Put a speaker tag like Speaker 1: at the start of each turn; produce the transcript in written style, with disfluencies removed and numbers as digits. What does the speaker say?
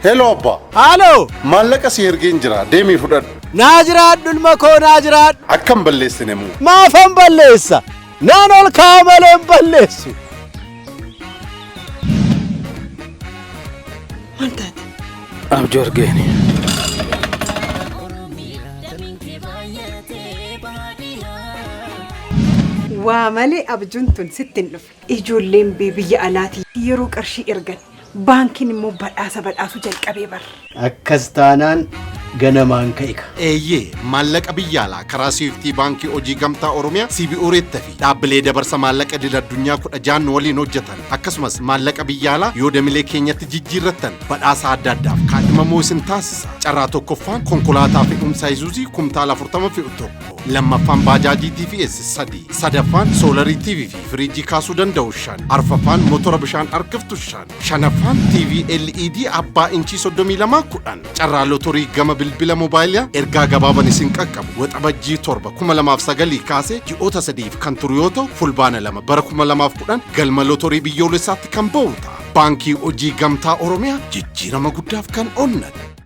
Speaker 1: Hello abbaa.
Speaker 2: Haaloo.
Speaker 1: Maallaqa si ergeen jira, deemii fudhadhu.
Speaker 2: Naa jiraadhu ilma koo, naa jiraadhu.
Speaker 1: Akkam balleessine moo?
Speaker 2: Maafan balleessa? Naan ol ka'a malee hin balleessu.
Speaker 3: Maal taate?
Speaker 4: Abjuu argeeni.
Speaker 3: Waa malee abjuun tun sitti hin dhufne. Ijoolleen bee biyya alaatii yeroo qarshii ergan baankiin immoo badhaasa badhaasuu jalqabee bar.
Speaker 2: Akkas taanaan ganamaan ka'ika.
Speaker 1: Eeyyee, maallaqa biyya alaa karaa Siwiiftii Baankii Hojii Gamtaa Oromiyaa, CBO Reetta fi dhaabbilee dabarsa maallaqa idil addunyaa 16 nu waliin hojjetan, akkasumas maallaqa biyya alaa yoo damilee keenyatti jijjiirrattan badhaasa adda addaaf kaadhimamoo isin taasisa. Carraa tokkoffaan konkolaataa fe'umsaa Isuuzii kumtaala 40 fe'u tokko, lammaffaan baajaajii TVS 3, sadaffaan soolarii TV fi firiijii kaasuu danda'u 5, arfaffaan motora bishaan harkiftu 5, shanaffaan TV LED abbaa inchii 32 10. Carraa lotorii gama bilbila moobaayilaa ergaa gabaaban isin qaqqabu Waxabajjii 7 2009 kaasee ji'oota sadiif kan turu yoo ta'u, Fulbaana 2 bara 2010 galma lotorii biyyoolessaatti kan ba'u ta'a. Baankii Hojii Gamtaa Oromiyaa, jijjiirama guddaaf kan onnate.